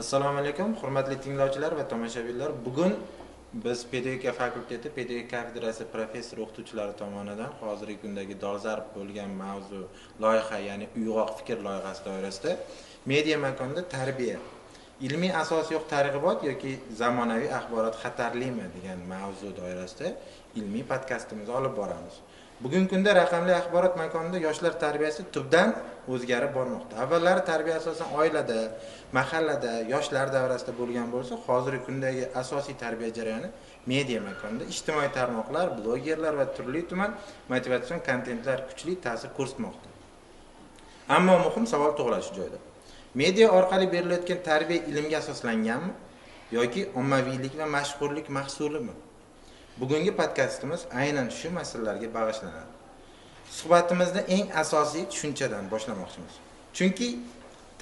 Assalomu alaykum, hurmatli tinglovchilar va tomoshabinlar. Bugun biz pedagogika fakulteti pedagogika kafedrasi professor o'qituvchilari tomonidan hozirgi kundagi dolzarb bo'lgan mavzu loyiha, ya'ni uyg'oq fikr loyihasi doirasida media makonda tarbiya ilmiy asosi yo'q targ'ibot yoki zamonaviy axborot xatarlimi degan mavzu doirasida ilmiy podkastimizni olib boramiz. Bugungi kunda raqamli axborot makonida yoshlar tarbiyasi tubdan o'zgarib bormoqda. Avvallari tarbiya asosan oilada, mahallada, yoshlar davrasida bo'lgan bo'lsa, hozirgi kundagi asosiy tarbiya jarayoni media makonida ijtimoiy tarmoqlar, blogerlar va turli tuman motivatsion kontentlar kuchli ta'sir ko'rsatmoqda. Ammo muhim savol tug'iladi shu joyda. Media orqali berilayotgan tarbiya ilmga asoslanganmi yoki ommaviylik va mashhurlik mahsulimi? Bugungi podkastimiz aynan shu masalalarga bag'ishlanadi. Suhbatimizni eng asosiy tushunchadan boshlamoqchimiz. Chunki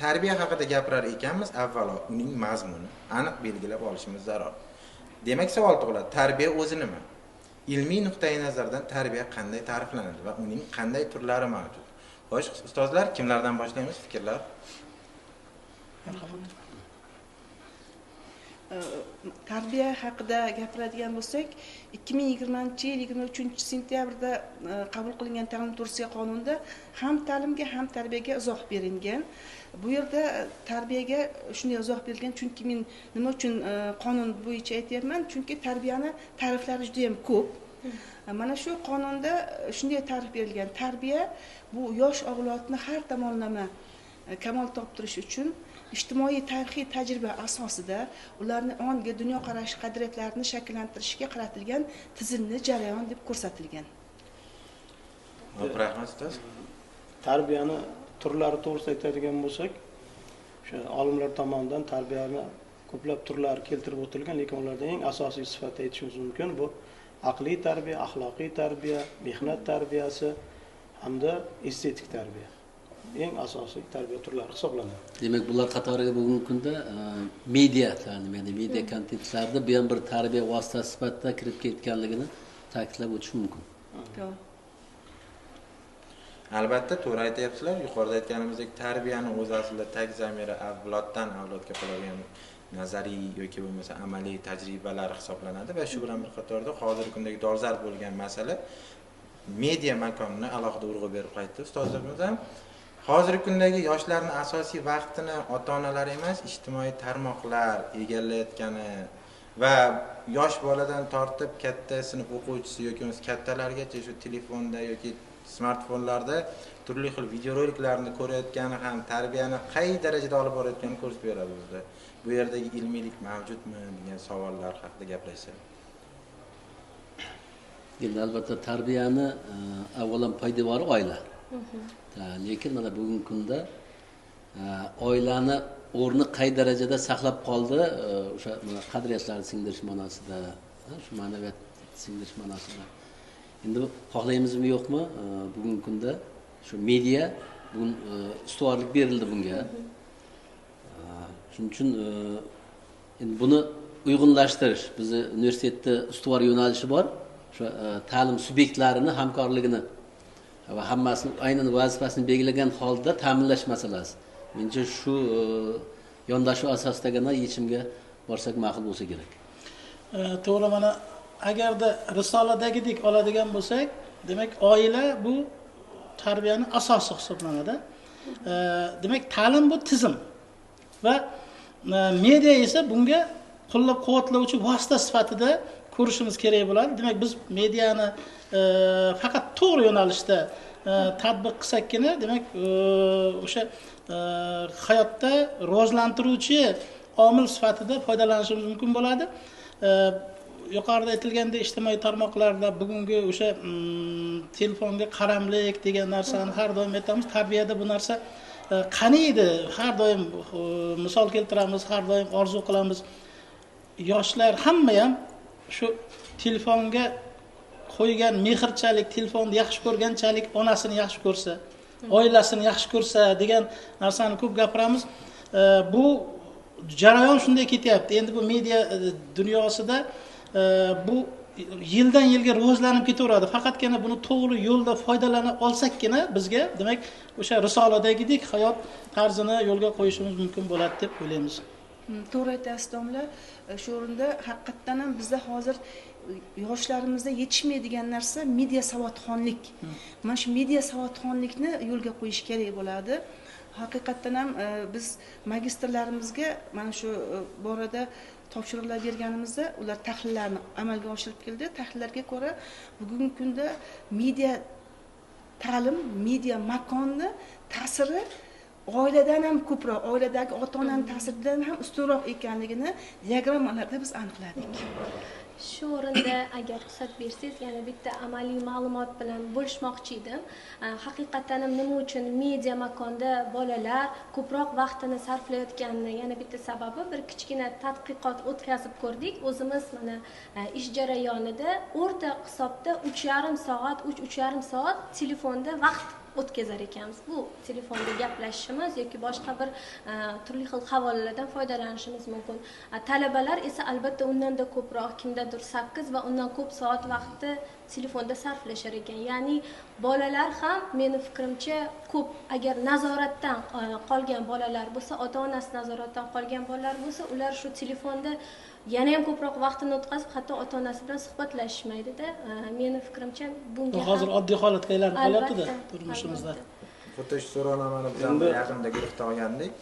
tarbiya haqida gapirar ekanmiz, avvalo uning mazmuni aniq belgilab olishimiz zarur. Demak, savol tug'iladi, tarbiya o'zi nima? Ilmiy nuqtai nazardan tarbiya qanday ta'riflanadi va uning qanday turlari mavjud? Xo'sh, ustozlar, kimlardan boshlaymiz fikrlar? Marhamat. Tarbiya haqida gapiradigan bo'lsak, 2020-yil 23-sentyabrda qabul qilingan ta'lim to'g'risidagi qonunda ham ta'limga, ham tarbiyaga izoh berilgan. Bu yerda tarbiyaga shunday izoh berilgan, chunki men nima uchun qonun bo'yicha aytyapman, chunki tarbiyani ta'riflari juda ham ko'p. Mana shu qonunda shunday ta'rif berilgan. Tarbiya bu yosh avlodni har tomonlama kamol toptirish uchun ijtimoiy tarixiy tajriba asosida ularni ongi, dunyoqarash, qadriyatlarini shakllantirishga qaratilgan tizimli jarayon deb ko'rsatilgan. Rahmat ustoz. Tarbiyani turlari to'g'risida aytadigan bo'lsak, o'sha olimlar tomonidan tarbiyani ko'plab turlari keltirib o'tilgan, lekin ulardan eng asosiy sifatida aytishimiz mumkin bu aqliy tarbiya, axloqiy tarbiya, mehnat tarbiyasi hamda estetik tarbiya. Eng asosiy tarbiya turlari hisoblanadi. Demak, bular qatoriga bugungi kunda media ta'limi, ya'ni media kontentlarda bu ham bir tarbiya vositasi sifatida kirib ketganligini ta'kidlab o'tish mumkin. To'g'ri. Albatta, to'g'ri aytyapsizlar. Yuqorida aytganimizdek, tarbiyani o'zi aslida tag zamiri avloddan avlodga qoladigan nazariy yoki bo'lmasa amaliy tajribalar hisoblanadi va shu bilan bir qatorda hozirgi kundagi dolzarb bo'lgan masala media makonini alohida urg'u berib qaytdi ustozlarimiz ham. Hozirgi kundagi yoshlarning asosiy vaqtini ota-onalar emas, ijtimoiy tarmoqlar egallayotgani va yosh boladan tortib katta sinf o'quvchisi yoki bo'lmasa kattalargacha shu telefonda yoki smartfonlarda turli xil videoroliklarni ko'rayotgani ham tarbiyani qay darajada olib borayotganini ko'rsatib beradi bizda. Bu yerdagi ilmiylik mavjudmi degan savollar haqida gaplashsak. Endi albatta tarbiyani avvalan poydevori oila. Lekin mana bugungi kunda oilani o'rni qay darajada saqlab qoldi, o'sha qadriyatlarni singdirish ma'nosida, shu ma'naviyat singdirish ma'nosida. Endi xohlaymizmi yo'qmi, bugungi kunda shu media bugun ustuvorlik berildi bunga. Shuning uchun endi buni uyg'unlashtirish, bizni universitetda ustuvor yo'nalishi bor, o'sha ta'lim subyektlarini hamkorligini va hammasini aynan vazifasini belgilagan holda ta'minlash masalasi. Menimcha shu yondashuv asosidagina yechimga borsak ma'qul bo'lsa kerak. To'g'ri, mana agarda risoladagidek oladigan bo'lsak, demak oila bu tarbiyani asosi hisoblanadi. Demak ta'lim bu tizim va media esa bunga qo'llab-quvvatlovchi vosita sifatida ko'rishimiz kerak bo'ladi. Demak biz mediani faqat to'g'ri yo'nalishda tatbiq qilsakkina, demak o'sha hayotda rivojlantiruvchi omil sifatida foydalanishimiz mumkin bo'ladi. Yuqorida aytilgandek, ijtimoiy tarmoqlarda bugungi o'sha telefonga qaramlik degan narsani har doim aytamiz. Tarbiyada bu narsa qani edi, har doim misol keltiramiz, har doim orzu qilamiz. Yoshlar hamma ham shu telefonga qo'ygan mehrchalik, telefonni yaxshi ko'rganchalik onasini yaxshi ko'rsa, oilasini yaxshi ko'rsa degan narsani ko'p gapiramiz. Bu jarayon shunday ketyapti. Endi bu media dunyosida bu yildan yilga rivojlanib ketaveradi. Faqatgina buni to'g'ri yo'lda foydalana olsakkina bizga, demak, o'sha risoladagidek hayot tarzini yo'lga qo'yishimiz mumkin bo'ladi deb o'ylaymiz. To'g'ri aytasiz domla. Shu o'rinda haqiqatdan ham bizda hozir yoshlarimizda yetishmaydigan narsa media savodxonlik. Mana shu media savodxonlikni yo'lga qo'yish kerak bo'ladi. Haqiqatdan ham biz magistrlarimizga mana shu borada topshiriqlar berganimizda ular tahlillarni amalga oshirib keldi. Tahlillarga ko'ra bugungi kunda media ta'lim, media makonni ta'siri oiladan ham ko'proq, oiladagi ota-onaning ta'siridan ham ustunroq ekanligini diagrammalarda biz aniqladik. Shu o'rinda agar ruxsat bersangiz, yana bitta amaliy ma'lumot bilan bo'lishmoqchi edim. Haqiqatan ham nima uchun media makonda bolalar ko'proq vaqtini sarflayotganini yana bitta sababi, bir kichkina tadqiqot o'tkazib ko'rdik. O'zimiz mana ish jarayonida o'rta hisobda 3,5 soat, 3-3,5 soat telefonda vaqt o'tkazar ekanmiz. Bu telefonda gaplashishimiz yoki boshqa bir turli xil havolalardan foydalanishimiz mumkin. Talabalar esa albatta undan-da ko'proq, kimdadir 8 va undan ko'p soat vaqtni telefonda sarflashar ekan. Ya'ni bolalar ham meni fikrimcha ko'p, agar nazoratdan qolgan bolalar bo'lsa, ota-onasi nazoratdan qolgan bolalar bo'lsa, ular shu telefonda yana ham ko'proq vaqtini o'tkazib, hatto ota-onasi bilan suhbatlashmaydi-da. Meni fikrimcha bunga hozir oddiy holatga aylanib qolyapti-da turmushimizda. Xuddi shu so'rovnomani biz ham yaqinda guruhda olgandik.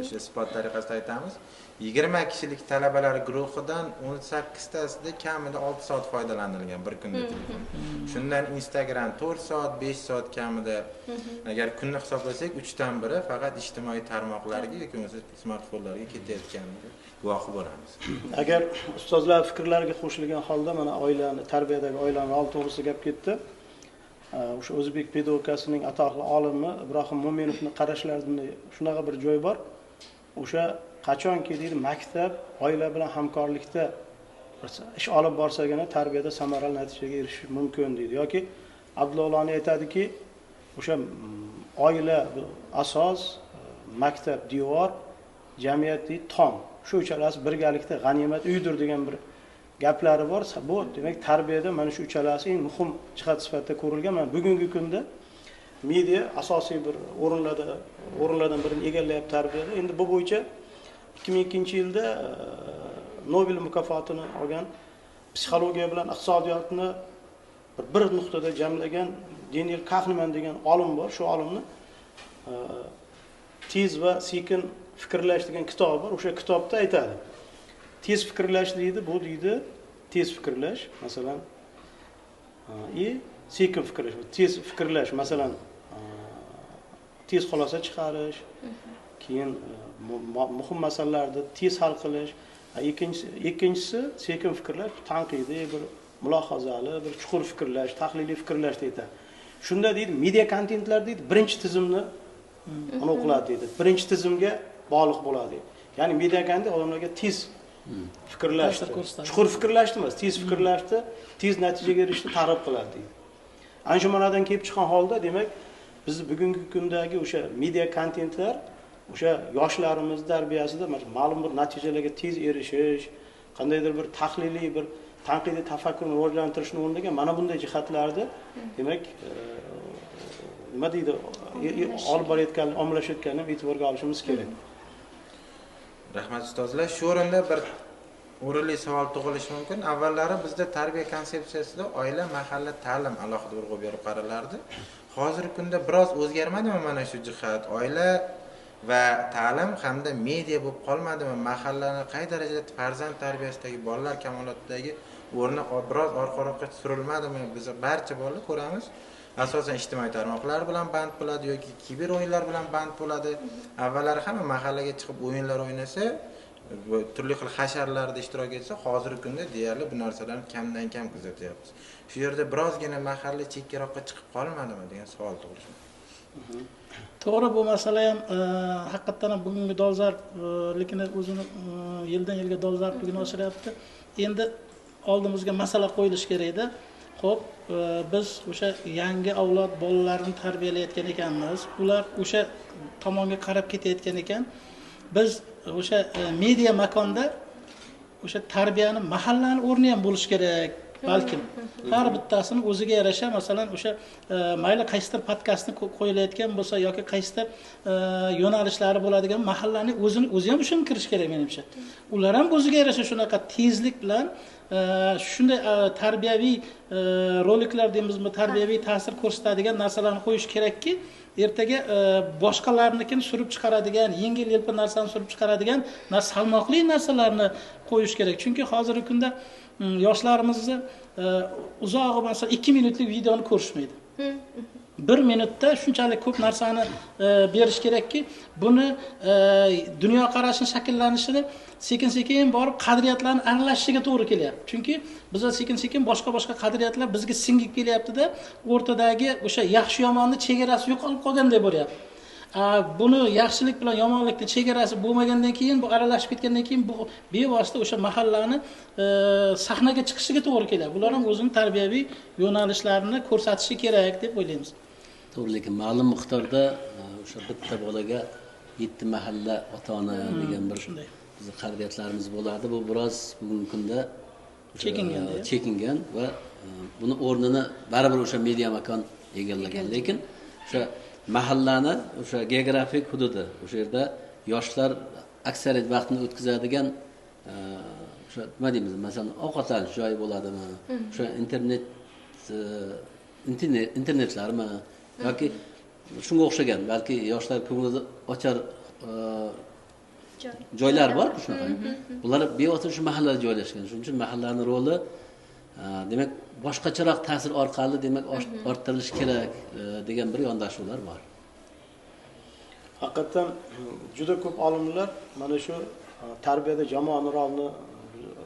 O'sha isbot tariqasida aytamiz. 20 kishilik talabalar guruhidan 18 tasida kamida 6 soat foydalanilgan bir kunda telefon. Shundan Instagram 4 soat, 5 soat kamida. Agar kunni hisoblasak, 3dan biri faqat ijtimoiy tarmoqlarga yoki bo'lmasa smartfonlarga ketayotganini guvohi bo'lamiz. Agar ustozlar fikrlariga qo'shilgan holda mana oilani, tarbiyadagi oilani roli to'g'risida gap ketdi. O'sha o'zbek pedagogikasining atoqli olimi Ibrohim Mo'minovning qarashlarida shunaqa bir joy bor. O'sha qachonki deydi, maktab oila bilan hamkorlikda ish olib borsagina tarbiyada samarali natijaga erishish mumkin deydi. Yoki Abdulla aytadiki, o'sha oila asos, maktab devor, jamiyat deydi tom. Shu uchalasi birgalikda g'animat uydir degan bir gaplari bor. Bu demak tarbiyada mana shu uchalasi eng muhim jihat sifatida ko'rilgan. Mana bugungi kunda media asosiy bir o'rinlardan birini egallayapti tarbiyada. Endi bu bo'yicha 2002-yilda Nobel mukofotini olgan psixologiya bilan iqtisodiyotni bir nuqtada jamlagan Daniel Kahneman degan olim bor. Shu olimni tez va sekin fikrlash degan kitobi bor. O'sha kitobda aytadi. Tez fikrlash deydi, bu deydi tez fikrlash, masalan, sekin fikrlash. Tez fikrlash, masalan, tez xulosa chiqarish, keyin muhim masalalarni tez hal qilish. Ikkinchisi sekin fikrlash, tanqidiy, bir mulohazali, bir chuqur fikrlash, tahliliy fikrlash deydi. Shunda deydi, media kontentlar deydi, birinchi tizimni uni o'qiladi deydi. Birinchi tizimga bog'liq bo'ladi deydi. Ya'ni media kontent odamlarga tez fikrlashni, chuqur fikrlashni emas, tez fikrlashni, tez natijaga erishishni targ'ib qiladi deydi. Ana shu ma'nodan kelib chiqqan holda, demak, biz bugungi kundagi o'sha media kontentlar o'sha yoshlarimiz tarbiyasida ma'lum bir natijalarga tez erishish, qandaydir bir tahliliy, bir tanqidiy tafakkurni rivojlantirishni o'rniga mana bunday jihatlarni, demak, nima deydi, olib borayotgan, ommalashayotganini e'tiborga olishimiz kerak. Rahmat ustozlar. Shu o'rinda bir o'rinli savol tug'ilishi mumkin. Avvallari bizda tarbiya konsepsiyasida oila, mahalla, ta'lim alohida urg'u berib qaralardi. Hozirgi kunda biroz o'zgarmadimi mana shu jihat? Oila va ta'lim hamda media bo'lib qolmadimi? Mahallani qay darajada farzand tarbiyasidagi, bolalar kamolotidagi o'rni biroz orqaroqqa surilmadimi? Biz barcha bolalar ko'ramiz, asosan ijtimoiy tarmoqlar bilan band bo'ladi yoki kiber o'yinlar bilan band bo'ladi. Avvallari hamma mahallaga chiqib o'yinlar o'ynasa, turli xil hasharlarda ishtirok etsa, hozirgi kunda deyarli bu narsalarni kamdan kam kuzatyapmiz. Shu yerda birozgina mahalla chekkaroqqa chiqib qolmadimi degan savol tug'ilishi mumkin. To'g'ri, bu masala ham haqiqatan ham bugungi dolzarbligini o'zini yildan yilga dolzarbligini oshiryapti. Endi oldimizga masala qo'yilishi kerak edi. Xo'p, biz o'sha yangi avlod bolalarini tarbiyalayotgan ekanmiz. Ular o'sha tomonga qarab ketayotgan ekan. Biz o'sha media makonda o'sha tarbiyani mahallani o'rni ham bo'lishi kerak. Balkim har bittasini o'ziga yarasha, masalan, o'sha mayli qaysidir podkastni qo'yilayotgan bo'lsa yoki qaysidir yo'nalishlari bo'ladigan mahallaning o'zini o'zi ham shunga kirish kerak menimcha. Ular ham o'ziga yarasha shunaqa tezlik bilan shunday tarbiyaviy roliklar deymizmi, tarbiyaviy ta'sir ko'rsatadigan narsalarni qo'yish kerakki, ertaga boshqalarnikini surib chiqaradigan, yengil yelpi narsani surib chiqaradigan salmoqli narsalarni qo'yish kerak. Chunki hozirgi kunda yoshlarimizni uzog'i masalan 2 minutlik videoni ko'rishmaydi. 1 minutda shunchalik ko'p narsani berish kerakki, buni dunyoqarashini shakllanishini sekin-sekin borib qadriyatlarni aralashishiga to'g'ri kelyapti. Chunki bizlar sekin-sekin boshqa-boshqa qadriyatlar bizga singib kelyapti-da, o'rtadagi o'sha yaxshi yomonni chegarasi yo'qolib qolganday bo'lyapti. Buni yaxshilik bilan yomonlikni chegarasi bo'lmagandan keyin, bu aralashib ketgandan keyin bu bevosita o'sha mahallani sahnaga chiqishiga to'g'ri keladi. Bular ham o'zini tarbiyaviy yo'nalishlarini ko'rsatishi kerak deb o'ylaymiz. To'g'ri, lekin ma'lum miqdorda o'sha bitta bolaga 7 mahalla ota-ona degan bir shunday bizning qadriyatlarimiz bo'ladi. Bu biroz bugungi kunda chekingan va buni o'rnini baribir o'sha media makon egallagan. Lekin o'sha mahallani o'sha geografik hududi, o'sha yerda yoshlar aksariyat vaqtini o'tkazadigan o'sha nima deymiz, masalan, ovqatlanish joyi bo'ladimi, o'sha internetlarmi yoki shunga o'xshagan, balki yoshlar ko'nglini ochar joylar bor shunaqa. Bular bevosita shu mahallada joylashgan. Shuning uchun mahallaning roli demak boshqacharoq ta'sir orqali demak orttirilishi kerak degan bir yondashuvlar bor. Haqiqatan juda ko'p olimlar mana shu tarbiyada jamoani rolini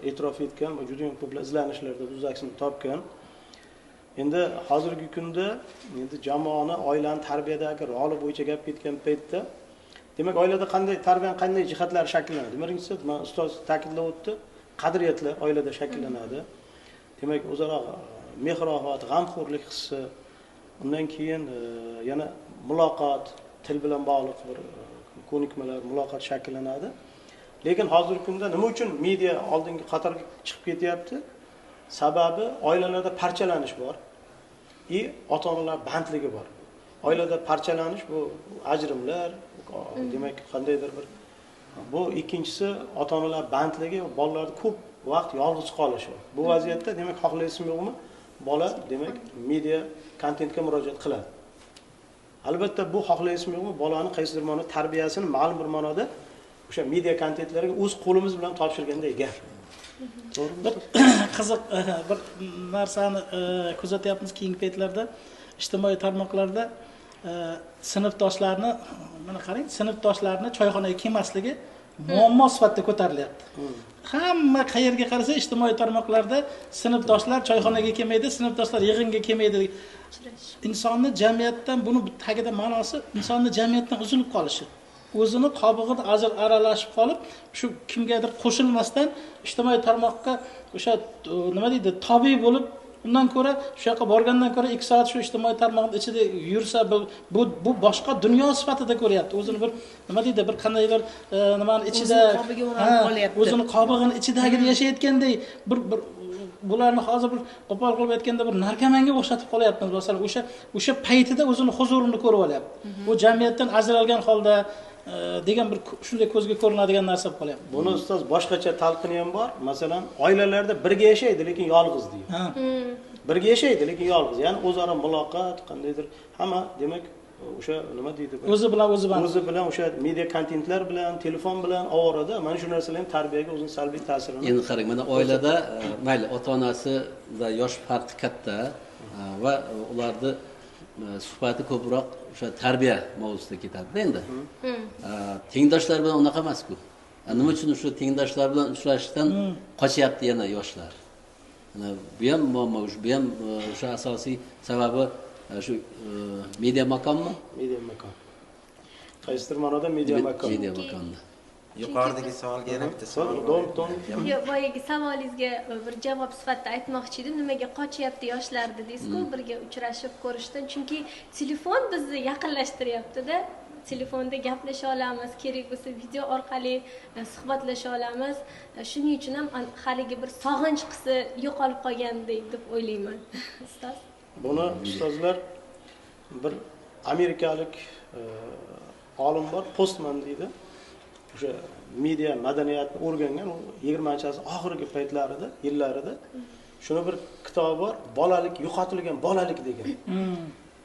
e'tirof etgan va juda ko'plar izlanishlarda o'z aksini topgan. Endi hozirgi kunda endi jamoani, oilani tarbiyadagi roli bo'yicha gap ketgan paytda, demak oilada qanday tarbiyaning qanday jihatlari shakllanadi? Birinchisi, mana ustoz ta'kidlab o'tdi, qadriyatlar oilada shakllanadi. Demak, o'zaro mehr-oqat, g'amxo'rlik hissi, undan keyin yana muloqot, til bilan bog'liq bir ko'nikmalar, muloqot shakllanadi. Lekin hozirgi kunda nima uchun media oldingi qatorga chiqib ketyapti? Sababi oilalarda parchalanish bor va ota-onalar bandligi bor. Oilada parchalanish bu ajrimlar, demak qandaydir bir bu, ikkinchisi ota-onalar bandligi, bolalarda ko'p vaqt yolg'iz qolishi. Bu vaziyatda demak xohlaysizmi yo'qmi, bola demak media kontentga murojaat qiladi. Albatta bu xohlaysizmi yo'qmi, bolani qaysidir ma'noda tarbiyasini ma'lum bir ma'noda o'sha media kontentlarga o'z qo'limiz bilan topshirganday gap. To'g'rimi? Bir qiziq bir narsani kuzatyapmiz keyingi paytlarda, ijtimoiy tarmoqlarda sinfdoshlarni, mana qarang, sinfdoshlarni choyxonaga kelmasligi muammo sifatida ko'tarilyapti. Hamma qayerga qarasa ijtimoiy tarmoqlarda sinfdoshlar choyxonaga kelmaydi, sinfdoshlar yig'inga kelmaydi. Insonni jamiyatdan, buni tagida ma'nosi insonni jamiyatdan uzilib qolishi. O'zini qobig'ida aralashib qolib, shu kimgadir qo'shilmasdan ijtimoiy tarmoqqa o'sha nima deydi, tobi bo'lib, undan ko'ra shu yoqqa borgandan ko'ra 2 soat shu ijtimoiy tarmoqning ichida yursa, bu boshqa dunyo sifatida ko'ryapti. O'zini bir nima deydi, bir qandaydir nimani ichida o'zini qobig'iga o'ralib qolyapti. O'zini qobig'ini ichidagida yashayotganday bir bularni hozir bir qo'pol qilib aytganda bir narkomanga o'xshatib qolyapmiz. Masalan, o'sha paytida o'zini huzurini ko'rib olyapti. U jamiyatdan ajralgan holda degan bir shunday ko'zga ko'rinadigan narsa bo'lib qolyapti. Buni ustoz boshqacha talqini ham bor. Masalan, oilalarda birga yashaydi, lekin yolg'iz deydi. Birga yashaydi, lekin yolg'iz. Ya'ni o'zaro muloqot, qandaydir hamma demak o'sha nima deydi? O'zi bilan o'zi bilan. O'zi bilan o'sha media kontentlar bilan, telefon bilan ovorada. Mana shu narsalar ham tarbiyaga o'zining salbiy ta'sirini. Endi qarang, mana oilada mayli ota-onasida yosh farqi katta va ularni suhbati ko'proq o'sha tarbiya mavzusida ketadi endi. Tengdoshlar bilan unaqa emas-ku. Nima uchun shu tengdoshlar bilan uchrashishdan qochyapti yana yoshlar? Mana bu ham muammo, bu ham o'sha asosiy sababi shu media makonmi? Media makon. Qaysidir ma'noda media makon. Media makonda. Yuqoridagi savolga yana bitta savol. Yo'q, boyagi savolingizga bir javob sifatida aytmoqchi edim. Nimaga qochyapti yoshlar dedingiz-ku, birga uchrashib ko'rishdan. Chunki telefon bizni yaqinlashtiryapti-da. Telefonda gaplasha olamiz, kerak bo'lsa video orqali suhbatlasha olamiz. Shuning uchun ham haligi bir sog'inch hissi yo'qolib qolgandek deb o'ylayman. Ustoz. Buni ustozlar bir amerikalik olim bor, Postman deydi. O'sha media madaniyatni o'rgangan, u 20-asr oxirgi paytlarida, yillarida shuni bir kitobi bor, bolalik, yo'qotilgan bolalik degan.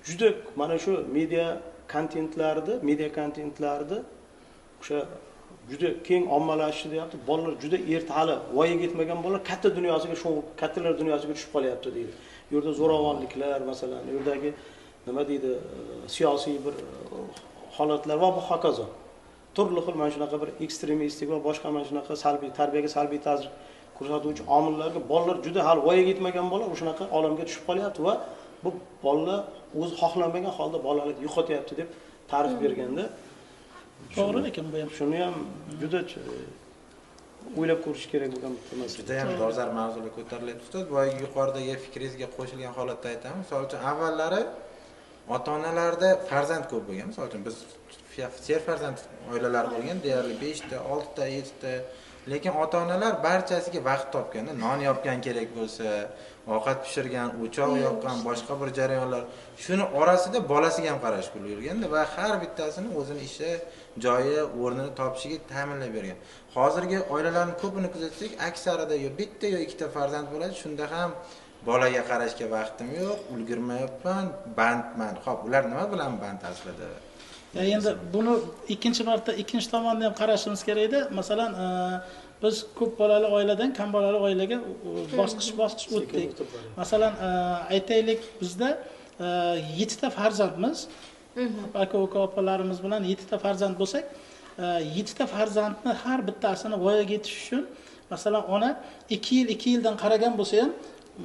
Juda mana shu media kontentlarida o'sha juda keng ommalashishi deyapti. Bolalar juda erta hali voyaga yetmagan bolalar katta dunyosiga, shu kattalar dunyosiga tushib qolyapti deydi. Bu yerda zo'ravonliklar, masalan, u yerdagi nima deydi, siyosiy bir holatlar va bu hokazo. Turli xil mana shunaqa bir ekstremistik va boshqa mana shunaqa salbiy tarbiyaga salbiy ta'sir ko'rsatuvchi omillarga bolalar juda hali voyaga yetmagan bolalar o'shanaqa olamga tushib qolyapti va bu bolalar o'zi xohlamagan holda bolalikni yo'qotyapti deb ta'rif berganda. To'g'ri, lekin bu ham shuni ham juda o'ylab ko'rish kerak bo'lgan bitta masala. Juda ham dolzarb mavzular ko'tarilyapti ustoz. Boyagi yuqoridagi fikringizga qo'shilgan holatda aytaman. Misol uchun avvallari ota-onalarda farzand ko'p bo'lgan. Misol uchun biz serfarzand oilalar bo'lgan, deyarli 5 ta, 6 ta, 7 ta. Lekin ota-onalar barchasiga vaqt topganda, non yopgan kerak bo'lsa, ovqat pishirgan, o'choq yoqqan, boshqa bir jarayonlar. Shuni orasida bolasiga ham qarash yurganda va har bittasini o'zini ishi, joyi, o'rnini topishiga ta'minlab bergan. Hozirgi oilalarning ko'pini kuzatsak, aksarida yo bitta yo ikkita farzand bo'ladi, shunda ham bolaga qarashga vaqtim yo'q, ulgurmayapman, bandman. Xo'p, ular nima bilan band aslida? Endi buni ikkinchi marta ikkinchi tomondan ham qarashimiz kerakda. Masalan, biz ko'p bolali oiladan kam bolali oilaga bosqich-bosqich o'tdik. Masalan, aytaylik, bizda 7 ta farzandmiz. Aka-uka opalarimiz bilan 7 ta farzand bo'lsak, 7 ta farzandni har bittasini voyaga yetish uchun, masalan, ona 2 yil 2 yildan qaragan bo'lsa ham,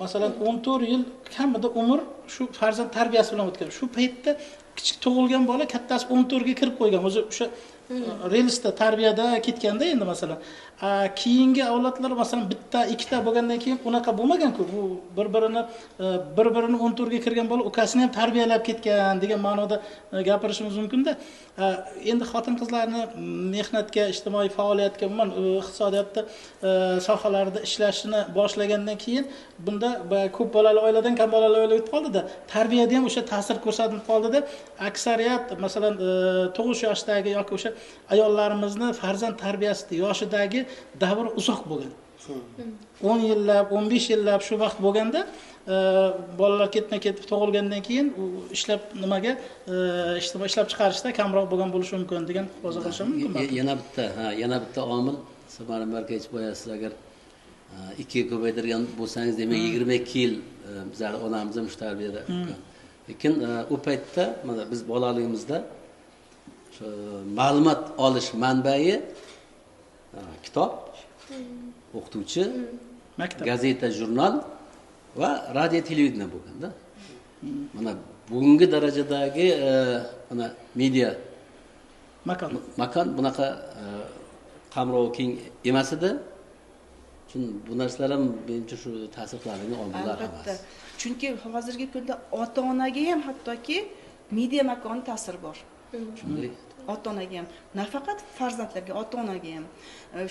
masalan, 14 yil kamida umr shu farzand tarbiyasi bilan o'tgan. Shu paytda kichik tug'ilgan bola kattasi 14 ga kirib qo'ygan. O'zi o'sha relsda tarbiyada ketganda endi masalan, keyingi avlodlar masalan bitta, ikkita bo'lgandan keyin unaqa bo'lmagan-ku. Bu bir-birini 14 ga kirgan bola ukasini ham tarbiyalab ketgan degan ma'noda gapirishimiz mumkin-da. Endi xotin-qizlarni mehnatga, ijtimoiy faoliyatga, umuman iqtisodiyotda sohalarida ishlashini boshlagandan keyin bunda ko'p bolali oiladan kam bolali oilaga o'tib qoldi-da. Tarbiyada ham o'sha ta'sir ko'rsatib qoldi-da. Aksariyat masalan tug'ish yoshidagi yoki o'sha ayollarimizni farzand tarbiyasi yoshidagi davr uzoq bo'lgan. 10 yillab, 15 yillab shu vaqt bo'lganda bolalar ketma-ket tug'ilgandan keyin u ishlab nimaga ishlab chiqarishda kamroq bo'lgan bo'lishi mumkin degan xulosa qilishim mumkin. Yana bitta omil Samara Markevich, boya siz agar 2 ga ko'paytirgan bo'lsangiz, demak 22 yil bizlar onamiz ham shu tarbiyada. Lekin u paytda mana biz bolaligimizda ma'lumot olish manbai kitob, o'qituvchi, maktab, gazeta, jurnal va radio, televideniye bo'lganda. Mana bugungi darajadagi mana media makon bunaqa qamrovi keng emas edi. Chunki bu narsalar ham menimcha shu ta'sir qiladigan omillar emas. Chunki hozirgi kunda ota-onaga ham hattoki media makon ta'siri bor. Shunday. Ota-onaga ham, nafaqat farzandlarga, ota-onaga ham.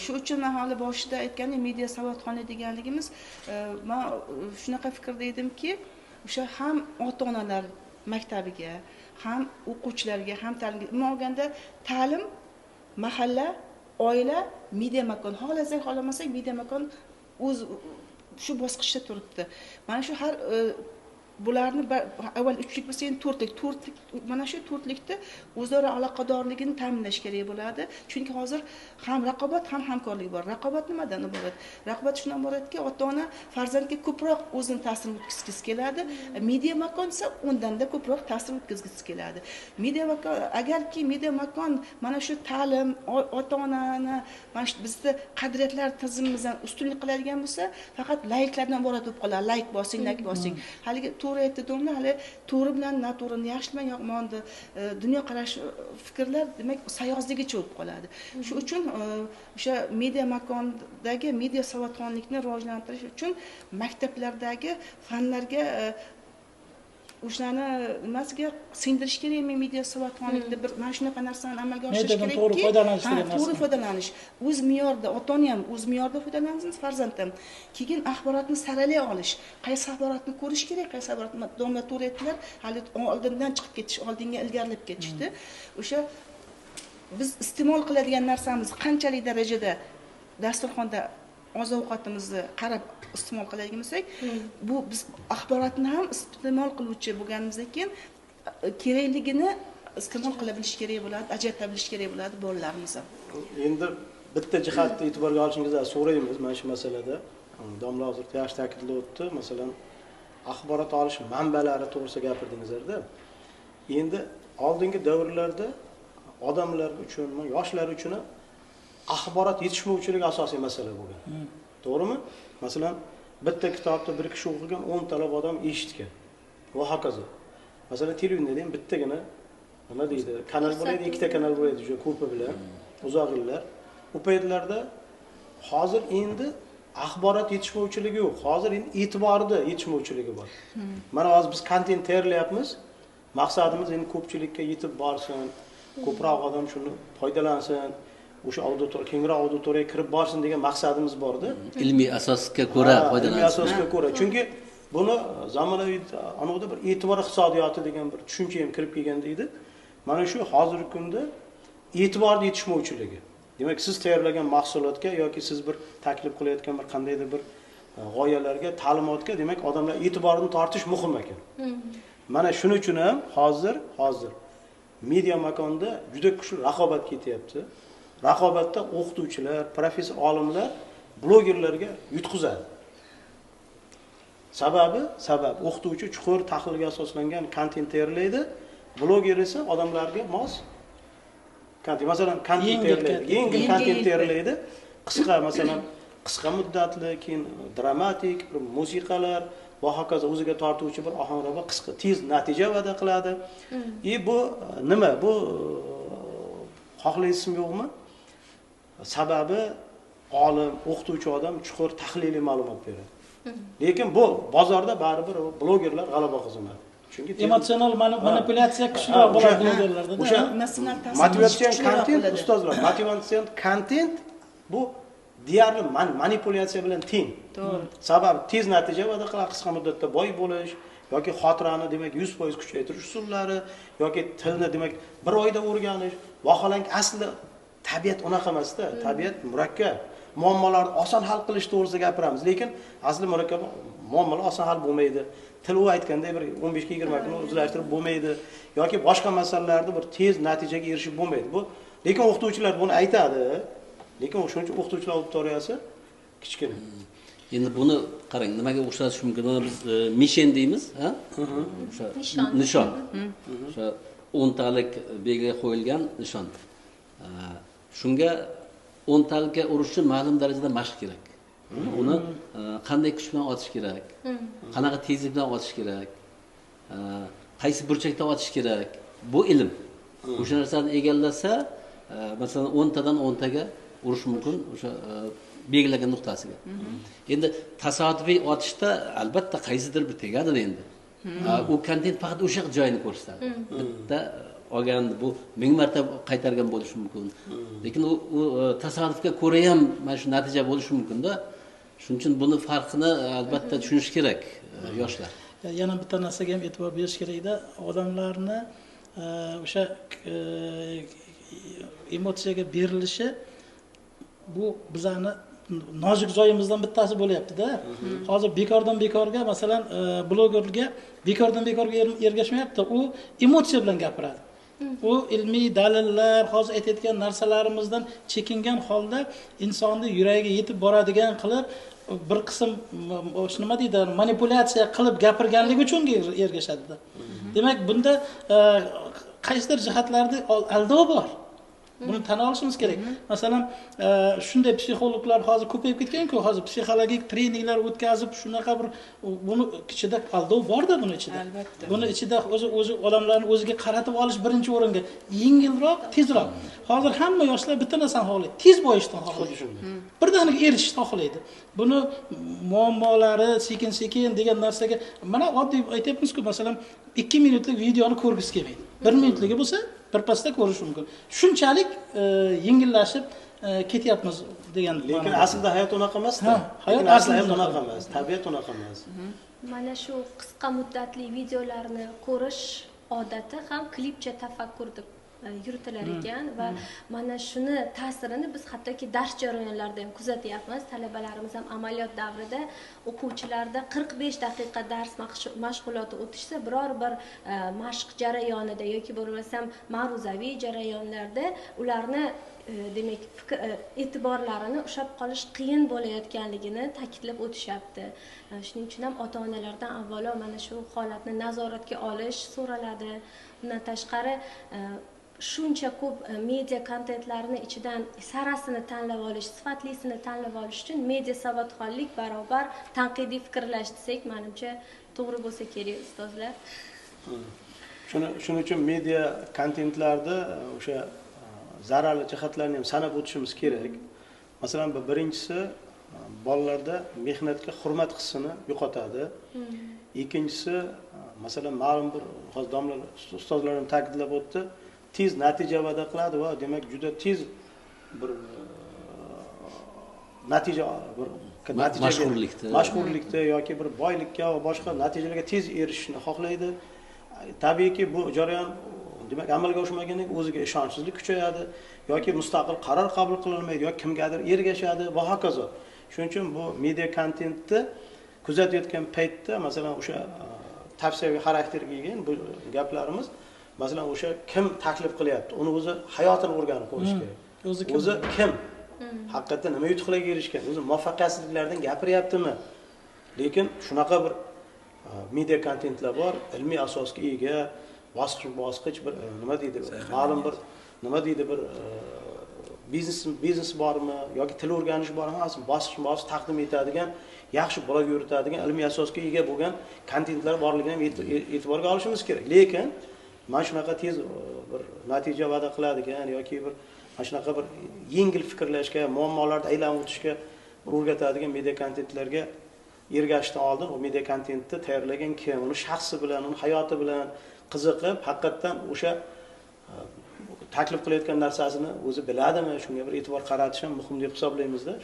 Shu uchun men hali boshida aytgandim, media savodxonlik deganligimiz, men shunaqa fikrda edimki, o'sha ham ota-onalar maktabiga, ham o'quvchilarga, ham ta'limga, umuman olganda ta'lim, mahalla, oila, media makon, xohlasak, xohlamasak media makon o'z shu bosqichda turibdi. Mana shu har bularni avval uchlik bo'lsa, endi to'rtlik, mana shu to'rtlikda o'zaro aloqadorligini ta'minlash kerak bo'ladi. Chunki hozir ham raqobat, ham hamkorlik bor. Raqobat nimadan iborat? Raqobat shundan iboratki, ota-ona farzandga ko'proq o'zini ta'sirini o'tkazgisi keladi. Media makon esa undanda ko'proq ta'sir o'tkazgisi keladi. Media makon, agarki media makon mana shu ta'lim, ota-onani mana shu bizni qadriyatlar tizimimizdan ustunlik qiladigan bo'lsa, faqat layklardan iborat bo'lib qoladi. Layk bosing, layk bosing. Haligi To'g'ri aytdi domla, hali to'g'ri bilan noto'g'rini, yaxshi bilan yomonni dunyoqarash, fikrlar demak sayozligicha bo'lib qoladi. Shu uchun o'sha media makondagi media savodxonlikni rivojlantirish uchun maktablardagi fanlarga o'shani nimasiga singdirish kerakmi media savodxonlikni, bir mana shunaqa narsani amalga oshirish kerakki, to'g'ri foydalanish kerak. To'g'ri foydalanish, o'z me'yorida, ota-ona ham o'z me'yorida foydalansin, farzand ham. Keyin axborotni saralay olish, qaysi axborotni ko'rish kerak, qaysi axborotni domla to'g'ri aytdilar, hali oldindan chiqib ketish, oldinga ilgarilab ketishdi. O'sha biz iste'mol qiladigan narsamiz qanchalik darajada dasturxonda oziq-ovqatimizni qarab iste'mol qiladigan bo'lsak, bu biz axborotni ham iste'mol qiluvchi bo'lganimizdan keyin kerakligini iste'mol qila bilish kerak bo'ladi, ajrata bilish kerak bo'ladi bolalarimiz ham. Endi bitta jihatni e'tiborga olishingizni so'raymiz mana shu masalada. Domla hozir yaxshi ta'kidlab o'tdi. Masalan, axborot olish manbalari to'g'risida gapirdingizlarda. Endi oldingi davrlarda odamlar uchun, yoshlar uchun axborot yetishmovchiligi asosiy masala bo'lgan. To'g'rimi? Masalan, bitta kitobni bir kishi o'qigan, 10 talab odam eshitgan. Va hokazo. Masalan, televideniyada ham bittagina nima deydi, kanal bo'ladi, ikkita kanal bo'ladi, juda ko'pi bilan uzoq yillar. U paytlarda hozir endi axborot yetishmovchiligi yo'q. Hozir endi e'tiborda yetishmovchiligi bor. Mana hozir biz kontent tayyorlayapmiz. Maqsadimiz endi ko'pchilikka yetib borsin, ko'proq odam shuni foydalansin, o'sha auditoriya, kengroq auditoriyaga kirib borsin degan maqsadimiz bor-da. Ilmiy asosga ko'ra foydalansin. Ilmiy asosga ko'ra. Chunki buni zamonaviy anavda bir e'tibor iqtisodiyoti degan bir tushuncha ham kirib kelgan deydi. Mana shu hozirgi kunda e'tiborni yetishmovchiligi. Demak, siz tayyorlagan mahsulotga yoki siz bir taklif qilayotgan bir qandaydir bir g'oyalarga, ta'limotga demak odamlar e'tiborini tortish muhim ekan. Mana shuning uchun ham hozir media makonda juda kuchli raqobat ketyapti. Raqobatda o'qituvchilar, professor olimlar blogerlarga yutqizadi. Sababi, o'qituvchi chuqur tahlilga asoslangan kontent tayyorlaydi, bloger esa odamlarga mos kontent, masalan, kontent tayyorlaydi, yengil kontent tayyorlaydi, qisqa, masalan, qisqa muddatli, keyin dramatik bir musiqalar va hokazo o'ziga tortuvchi bir ohanrabo qisqa, tez natija va'da qiladi. Bu nima? Bu xohlaysizmi yo'qmi? Sababi olim, o'qituvchi odam chuqur tahliliy ma'lumot beradi. Lekin bu bozorda baribir blogerlar g'alaba qozonadi. Chunki emotsional manipulyatsiya kuchliroq bo'ladi blogerlarda. O'sha motivatsion kontent, ustozlar, motivatsion kontent bu deyarli manipulyatsiya bilan teng. To'g'ri. Sababi tez natija va'da qiladi, qisqa muddatda boy bo'lish yoki xotirani demak 100% kuchaytirish usullari yoki tilni demak bir oyda o'rganish. Vaholanki asli tabiat unaqa emasda, tabiat murakkab. Muammolarni oson hal qilish to'g'risida gapiramiz, lekin asli murakkab muammolar oson hal bo'lmaydi. Til u aytganday bir 15-20 kun o'zlashtirib bo'lmaydi yoki boshqa masalalarda bir tez natijaga erishib bo'lmaydi. Bu lekin o'qituvchilar buni aytadi, lekin shuning uchun o'qituvchilar auditoriyasi kichkina. Endi buni qarang, nimaga o'xshatish mumkin? Buni biz mishen deymiz, ha? O'sha nishon. O'sha 10 talik belgi qo'yilgan nishon. Shunga 10 talikka urish uchun ma'lum darajada mashq kerak. Uni qanday kuch bilan otish kerak, qanaqa tezlik bilan otish kerak, qaysi burchakda otish kerak, bu ilm. O'sha narsani egallasa, masalan 10 tadan 10 taga urish mumkin o'sha belgilangan nuqtasiga. Endi tasodifiy otishda albatta qaysidir bir tegadi endi. U kontent faqat o'sha joyini ko'rsatadi. Bitta olgan bu 1000 marta qaytargan bo'lishi mumkin. Lekin u tasodifga ko'ra ham mana shu natija bo'lishi mumkin-da. Shuning uchun buni farqini albatta tushunish kerak yoshlar. Yana bitta narsaga ham e'tibor berish kerakda, odamlarni o'sha emotsiyaga berilishi bu bizani nozik joyimizdan bittasi bo'lyapti-da. Hozir bekordan bekorga, masalan, blogerga bekordan bekorga ergashmayapti, u emotsiya bilan gapiradi. U ilmiy dalillar, hozir aytayotgan narsalarimizdan chekingan holda insonni yuragiga yetib boradigan qilib bir qism nima deydi, manipulyatsiya qilib gapirganligi uchun ergashadi-da. Demak, bunda qaysidir jihatlarda aldov bor. Buni tan olishimiz kerak. Masalan, shunday psixologlar hozir ko'payib ketgan-ku, hozir psixologik treninglar o'tkazib, shunaqa bir buni ichida aldov bor-da buni ichida. Albatta. Buni ichida o'zi odamlarni o'ziga qaratib olish birinchi o'ringa, yengilroq, tezroq. Hozir hamma yoshlar bitta narsani xohlaydi, tez boyishni xohlaydi. Birdaniga erishishni xohlaydi. Buni muammolari sekin-sekin degan narsaga mana oddiy aytyapmiz-ku, masalan, 2 minutlik videoni ko'rgisi kelmaydi. 1 minutligi bo'lsa, birpasda ko'rish mumkin. Shunchalik yengillashib ketyapmiz degan. Lekin aslida hayot unaqa emas-da. Hayot aslida unaqa emas, tabiat unaqa emas. Mana shu qisqa muddatli videolarni ko'rish odati ham klipcha tafakkur deb yuritilar ekan va mana shuni ta'sirini biz hattoki dars jarayonlarida ham kuzatyapmiz. Talabalarimiz ham amaliyot davrida o'quvchilarda 45 daqiqa dars mashg'uloti o'tishsa, biror bir mashq jarayonida yoki bo'lmasam ma'ruzaviy jarayonlarda ularni demak e'tiborlarini ushlab qolish qiyin bo'layotganligini ta'kidlab o'tishyapti. Shuning uchun ham ota-onalardan avvalo mana shu holatni nazoratga olish so'raladi. Undan tashqari shuncha ko'p media kontentlarni ichidan sarasini tanlab olish, sifatlisini tanlab olish uchun media savodxonlik barobar tanqidiy fikrlash desak, menimcha to'g'ri bo'lsa kerak, ustozlar. Shuning uchun media kontentlarda o'sha zararli jihatlarni ham sanab o'tishimiz kerak. Masalan, bu birinchisi bolalarda mehnatga hurmat hissini yo'qotadi. Ikkinchisi, masalan, ma'lum bir hozir domlalar, ustozlar ham ta'kidlab o'tdi, tez natija va'da qiladi va demak juda tez bir natija, bir mashhurlikda yoki bir boylikka va boshqa natijalarga tez erishishni xohlaydi. Tabiiyki, bu jarayon demak amalga oshmagandan keyin o'ziga ishonchsizlik kuchayadi yoki mustaqil qaror qabul qilolmaydi yoki kimgadir ergashadi va hokazo. Shuning uchun bu media kontentni kuzatayotgan paytda, masalan, o'sha tavsiyaviy xarakterga ega bu gaplarimiz, masalan, o'sha kim taklif qilyapti, uni o'zi hayotini o'rganib ko'rish kerak. O'zi kim? Haqiqatda nima yutuqlarga erishgan, o'zi muvaffaqiyatsizliklardan gapiryaptimi? Lekin shunaqa bir media kontentlar bor, ilmiy asosga ega, bosqich-bosqich bir nima deydi, ma'lum bir nima deydi, bir biznes bormi yoki til o'rganish bormi, hammasini bosqich-bosqich taqdim etadigan, yaxshi blog yuritadigan, ilmiy asosga ega bo'lgan kontentlar borligini ham e'tiborga olishimiz kerak. Lekin mana shunaqa tez bir natija va'da qiladigan yoki bir mana shunaqa bir yengil fikrlashga, muammolarni aylanib o'tishga o'rgatadigan media kontentlarga ergashishdan oldin u media kontentni tayyorlagan kim, uni shaxsi bilan, uni hayoti bilan qiziqib, haqiqatdan o'sha taklif qilayotgan narsasini o'zi biladimi, shunga bir e'tibor qaratish ham muhim deb hisoblaymizda.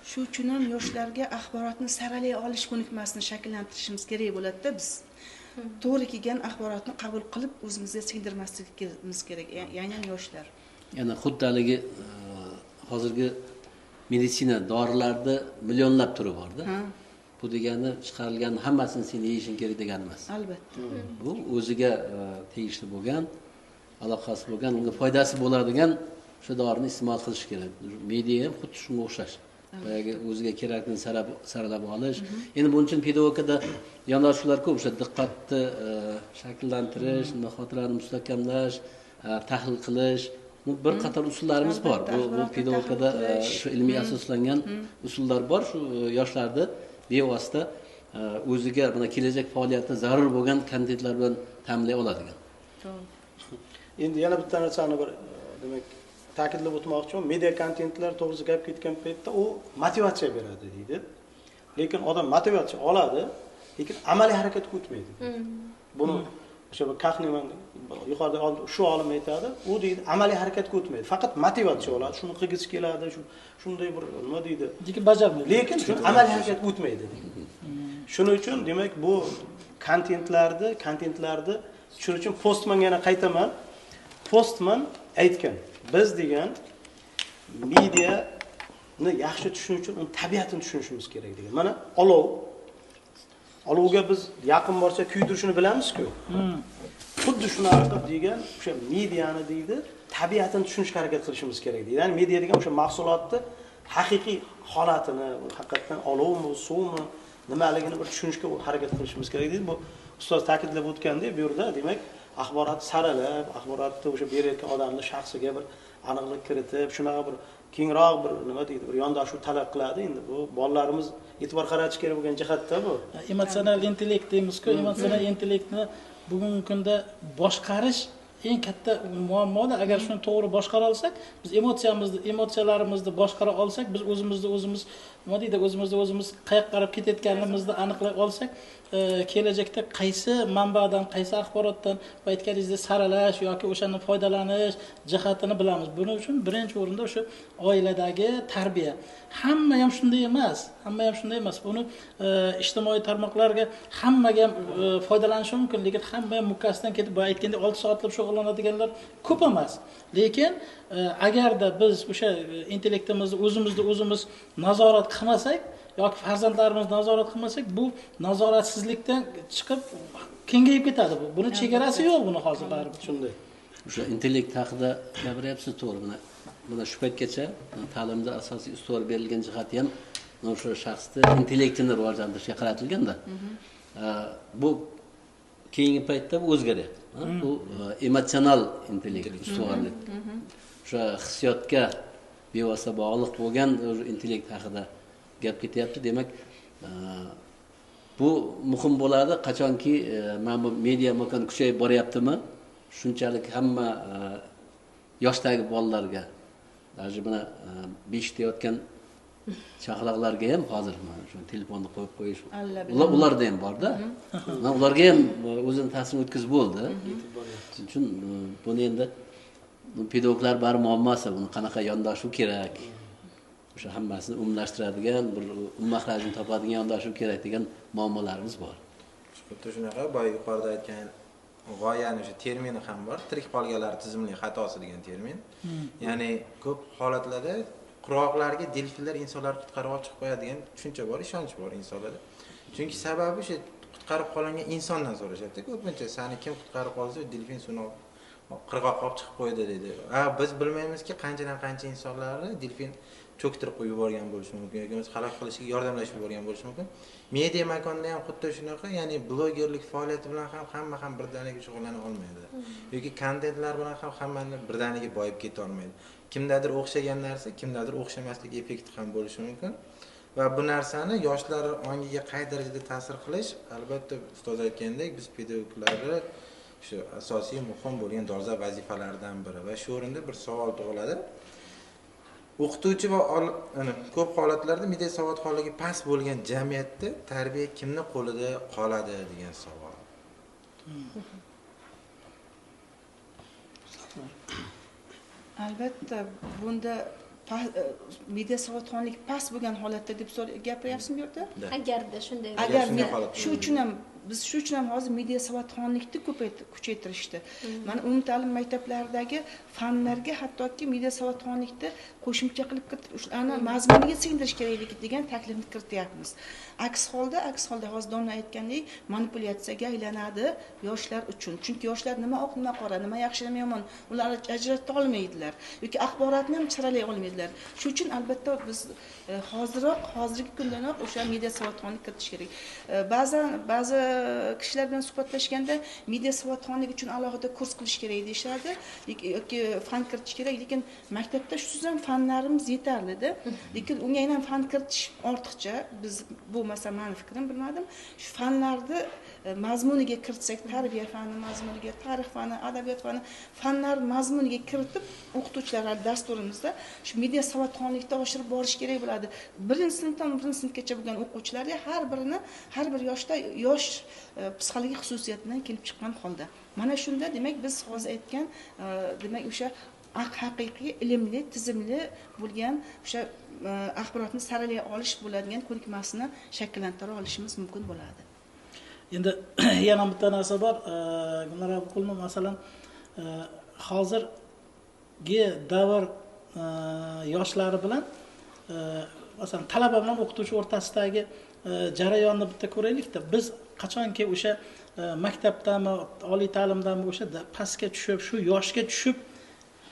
Shu uchun ham yoshlarga axborotni saralay olish ko'nikmasini shakllantirishimiz kerak bo'ladi-da biz. To'g'ri kelgan axborotni qabul qilib o'zimizga singdirmasligimiz kerak, ya'ni yoshlar. Yana xuddi haligi hozirgi meditsina dorilarda millionlab turi bor-da. Bu degani chiqarilgan hammasini sen yeyishing kerak degani emas. Albatta. Bu o'ziga tegishli bo'lgan, aloqasi bo'lgan, unga foydasi bo'ladigan shu dorini iste'mol qilish kerak. Media ham xuddi shunga o'xshash. Boyagi o'ziga kerakini saralab olish. Endi buning uchun pedagogikada yondashuvlar ko'p, o'sha diqqatni shakllantirish, xotirani mustahkamlash, tahlil qilish, bu bir qator usullarimiz bor. Bu pedagogikada shu ilmiy asoslangan usullar bor. Shu yoshlarni bevosita o'ziga mana kelajak faoliyatida zarur bo'lgan kontentlar bilan ta'minlay oladigan. Endi yana bitta narsani bir demak ta'kidlab o'tmoqchiman. Media kontentlar to'g'risida gap ketgan paytda u motivatsiya beradi deydi. Lekin odam motivatsiya oladi, lekin amaliy harakatga o'tmaydi. Buni o'sha bir Kahneman yuqorida shu olim aytadi, u deydi amaliy harakatga o'tmaydi. Faqat motivatsiya oladi, shuni qilgisi keladi, shu shunday bir nima deydi, lekin bajarmaydi. Lekin shuni amaliy harakatga o'tmaydi deydi. Shuning uchun demak bu kontentlarni shuning uchun Postmanga yana qaytaman. Postman aytgan, biz degan mediani yaxshi tushunish uchun uni tabiatini tushunishimiz kerak degan. Mana olov. Olovga biz yaqin borsa kuydirishini bilamiz-ku. Xuddi shunaqa qilib degan o'sha mediani deydi, tabiatini tushunishga harakat qilishimiz kerak deydi. Ya'ni media degan o'sha mahsulotni haqiqiy holatini, haqiqatan olovmi, suvmi, nimaligini bir tushunishga harakat qilishimiz kerak deydi. Bu ustoz ta'kidlab o'tgandek, bu yerda demak Axborot saralab, axborotni o'sha berayotgan odamni shaxsiga bir aniqlik kiritib, shunaqa bir kengroq bir nima deydi, bir yondashuv talab qiladi. Endi bu bolalarimiz e'tibor qaratish kerak bo'lgan jihatda bu. Emotsional intellekt deymiz-ku, emotsional intellektni bugungi kunda boshqarish eng katta muammoda. Agar shuni to'g'ri boshqara olsak, biz emotsiyalarimizni boshqara olsak, biz o'zimizni o'zimiz nima deydi, o'zimizni o'zimiz qayoqqa qarab ketayotganimizni aniqlay olsak, kelajakda qaysi manbadan, qaysi axborotdan aytganingizdek saralash yoki o'shani foydalanish jihatini bilamiz. Buning uchun birinchi o'rinda o'sha oiladagi tarbiya. Hamma ham shunday emas, hamma ham shunday emas. Buni ijtimoiy tarmoqlarga hammaga ham foydalanishi mumkin, lekin hamma ham mukkasidan ketib, boya aytgandek 6 soatlab shug'ullanadiganlar ko'p emas. Lekin agarda biz o'sha intellektimizni o'zimizni o'zimiz nazorat qilmasak yoki farzandlarimizni nazorat qilmasak, bu nazoratsizlikdan chiqib kengayib ketadi bu. Buni chegarasi yo'q buni hozir baribir. Shunday. O'sha intellekt haqida gapiryapsiz, to'g'ri. Mana shu paytgacha ta'limda asosiy ustuvor berilgan jihati ham o'sha shaxsni intellektini rivojlantirishga qaratilganda. Bu keyingi paytda bu o'zgaryapti. Bu emotsional intellekt ustuvorlik. O'sha hissiyotga bevosita bog'liq bo'lgan intellekt haqida gap ketyapti. Demak, bu muhim bo'ladi, qachonki mana bu media makon kuchayib boryaptimi, shunchalik hamma yoshdagi bolalarga, даже mana 5 ta yotgan chaqaloqlarga ham hozir mana shu telefonni qo'yib qo'yish, ularda ham borda. Mana ularga ham o'zini ta'sirini o'tkazib bo'ldi. Shuning uchun buni endi pedagoglar bari muammosi, buni qanaqa yondashuv kerak, o'sha hammasini umumlashtiradigan bir mahrajini topadigan yondashuv kerak degan muammolarimiz bor. Xuddi shunaqa, boya yuqorida aytgan g'oyani o'sha termini ham bor, tirik qolganlar tizimli xatosi degan termin. Ya'ni ko'p holatlarda qurg'oqlarga delfinlar insonlarni qutqarib olib chiqib qo'yadi degan tushuncha bor, ishonch bor insonlarda. Chunki sababi o'sha qutqarib qolingan insondan so'rashyapti ko'pincha, seni kim qutqarib qolsa, delfin suni qirg'oqqa olib chiqib qo'ydi deydi. Biz bilmaymizki, qanchadan qancha insonlarni delfin cho'ktirib qo'yib yuborgan bo'lishi mumkin yoki o'zi halok qilishiga yordamlashib yuborgan bo'lishi mumkin. Media makonda ham xuddi shunaqa, ya'ni blogerlik faoliyati bilan ham hamma ham birdaniga shug'ullana olmaydi. Yoki kontentlar bilan ham hammani birdaniga boyib keta olmaydi. Kimdadir o'xshagan narsa, kimdadir o'xshamaslik effekti ham bo'lishi mumkin. Va bu narsani yoshlar ongiga qay darajada ta'sir qilish, albatta ustoz aytgandek, biz pedagoglarni shu asosiy muhim bo'lgan dolzarb vazifalaridan biri. Va shu o'rinda bir savol tug'iladi. O'qituvchi va ko'p holatlarda media savodxonligi past bo'lgan jamiyatda tarbiya kimni qo'lida qoladi degan savol. Albatta, bunda media savodxonlik past bo'lgan holatda deb gapiryapsizmi bu yerda? Agarda shunday. Agar shu uchun ham biz shu uchun ham hozir media savodxonlikni kuchaytirishdi. Mana umumta'lim maktablaridagi fanlarga hattoki media savodxonlikni qo'shimcha qilib kiritib, o'shani mazmuniga singdirish kerakligi degan taklifni kirityapmiz. Aks holda hozir domla aytgandek manipulyatsiyaga aylanadi yoshlar uchun. Chunki yoshlar nima oq, nima qora, nima yaxshi, nima yomon, ular ajrata olmaydilar yoki axborotni ham saralay olmaydilar. Shu uchun albatta biz hozirgi kundanoq o'sha media savodxonlik kiritish kerak. Ba'zan ba'zi kishilar bilan suhbatlashganda media savodxonlik uchun alohida kurs qilish kerak deyishardi yoki fan kiritish kerak, lekin maktabda shusiz ham fanlarimiz yetarli-da. Lekin unga ham fan kiritish ortiqcha. Biz bu masalan meni fikrim, bilmadim. Shu fanlarni mazmuniga kiritsak, tarbiya fani mazmuniga, tarix fani, adabiyot fani, fanlar mazmuniga kiritib, o'qituvchilar dasturimizda shu media savodxonlikni oshirib borish kerak bo'ladi. Birinchi sinfdan birinchi sinfgacha bo'lgan o'quvchilarga har birini har bir yoshda yosh psixologik xususiyatidan kelib chiqqan holda. Mana shunda demak biz hozir aytgan demak o'sha haqiqiy ilmli, tizimli bo'lgan o'sha axborotni saralay olish bo'ladigan ko'nikmasini shakllantira olishimiz mumkin bo'ladi. Endi yana bitta narsa bor, Gulnora Abuqulova, masalan, hozirgi davr yoshlari bilan masalan talaba bilan o'qituvchi o'rtasidagi jarayonni bitta ko'raylikda. Biz qachonki o'sha maktabdami, oliy ta'limdami o'sha pastga tushib, shu yoshga tushib